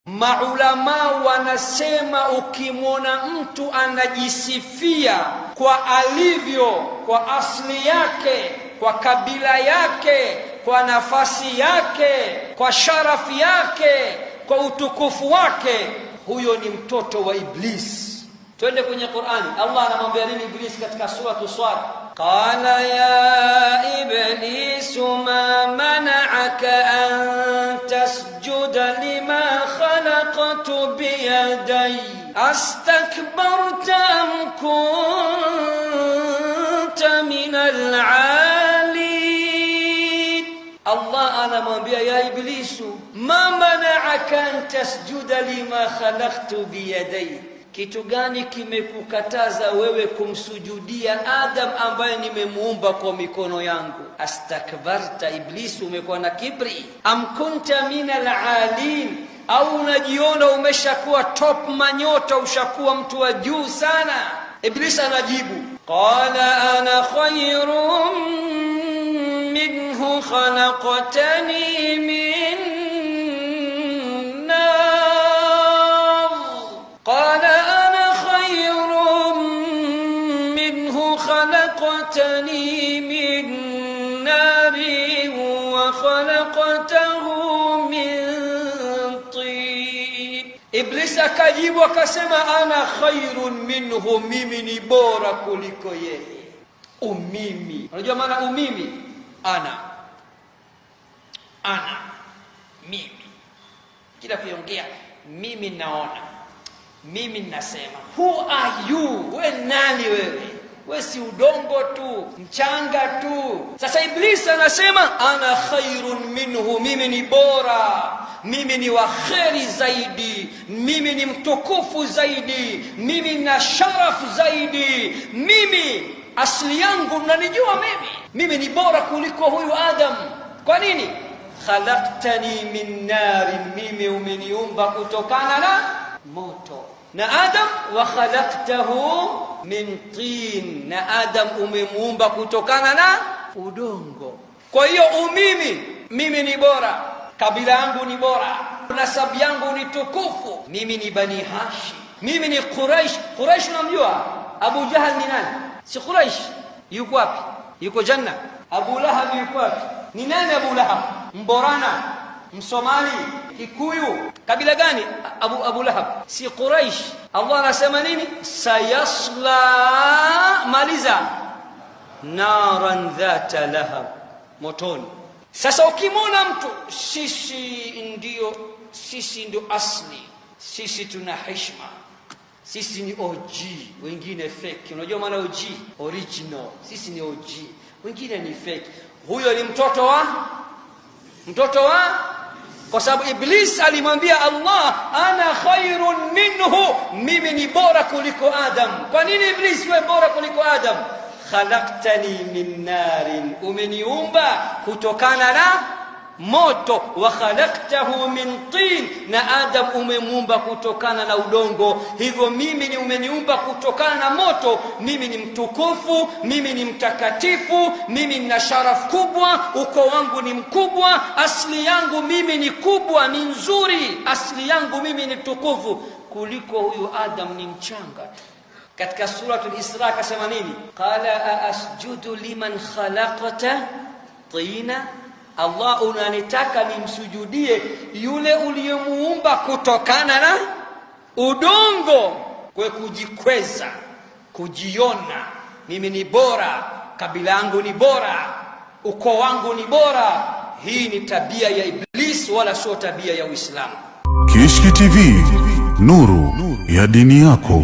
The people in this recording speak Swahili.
Maulamaa wanasema ukimwona mtu anajisifia kwa alivyo, kwa asili yake, kwa kabila yake, kwa nafasi yake, kwa sharafu yake, kwa utukufu wake, huyo ni mtoto wa Iblis. Twende kwenye Qur'ani, Allah anamwambia nini Iblis katika suratu Sad? Qala ya iblisu ma mana'aka an tasjuda lima khalaqtu biyadai astakbarta am kunta min alalin. Allah anamwambia ya Iblisu, ma mana'aka an tasjuda lima khalaqtu biyadai, kitu gani kimekukataza wewe kumsujudia Adam ambaye nimemuumba kwa mikono yangu? Astakbarta, Iblisi, umekuwa na kibri. Am kunta min alalin, au unajiona umeshakuwa top manyota, ushakuwa mtu wa juu sana? Iblisi anajibu, qala ana khairun minhu khalaqtani min nar qala ana khairun minhu khalaqtani min narin wa khalaqtahu min tin. Iblisi akajibu akasema, ana khairun minhu, mimi ni bora kuliko yeye. Umimi, unajua maana umimi? Ana, ana, mimi, kila kuongea mimi naona, mimi nasema. Who are you? We nani wewe? We si udongo tu, mchanga tu. Sasa Iblisi anasema ana khairun minhu, mimi ni bora, mimi ni wa kheri zaidi, mimi ni mtukufu zaidi, mimi na sharafu zaidi, mimi asili yangu mnanijua mimi, mimi ni bora kuliko huyu Adam. Kwa nini? Khalaqtani min nari, mimi umeniumba kutokana na moto, na Adam wa khalaqtahu min tin, na Adam umemuumba kutokana na udongo. Kwa hiyo umimi, mimi ni bora, kabila yangu ni bora, nasabu yangu ni tukufu, mimi ni Bani Hashim, mimi ni Quraish. Quraish unamjua? Abu Jahal ni nani? Si Quraish? Yuko wapi? Yuko janna. Abu Lahab yuko wapi? Ni nani Abu Lahab? Mborana, Msomali, Kikuyu, kabila gani? Abu Lahab si Quraish. Allah anasema nini? Sayasla, maliza, naran dhata lahab, motoni. Sasa ukimwona mtu, sisi ndio asli, sisi tuna heshima, sisi ni OG, wengine fake. Unajua maana OG? Original. Sisi ni OG, wengine ni fake. Huyo ni mtoto wa, kwa sababu Iblis alimwambia Allah, ana khairun minhu, mimi ni bora kuliko Adam. Kwa nini Iblis we bora kuliko Adam? Khalaqtani min narin, umeniumba kutokana na moto, wa khalaqtahu min tin, na Adam umemuumba kutokana na udongo. Hivyo mimi ni umeniumba kutokana na moto, mimi ni mtukufu, mimi ni mtakatifu, mimi nina sharafu kubwa, ukoo wangu ni mkubwa, asili yangu mimi ni kubwa, ni nzuri, asili yangu mimi ni tukufu kuliko huyu Adam ni mchanga. Katika Suratul Isra akasema nini? Qala aasjudu liman khalaqta tina, Allah unanitaka nimsujudie yule uliyemuumba kutokana na udongo? Kwa kujikweza, kujiona mimi ni bora, kabila yangu ni bora, ukoo wangu ni bora, hii ni tabia ya Iblis, wala sio tabia ya Uislamu. Kishki TV, nuru ya dini yako.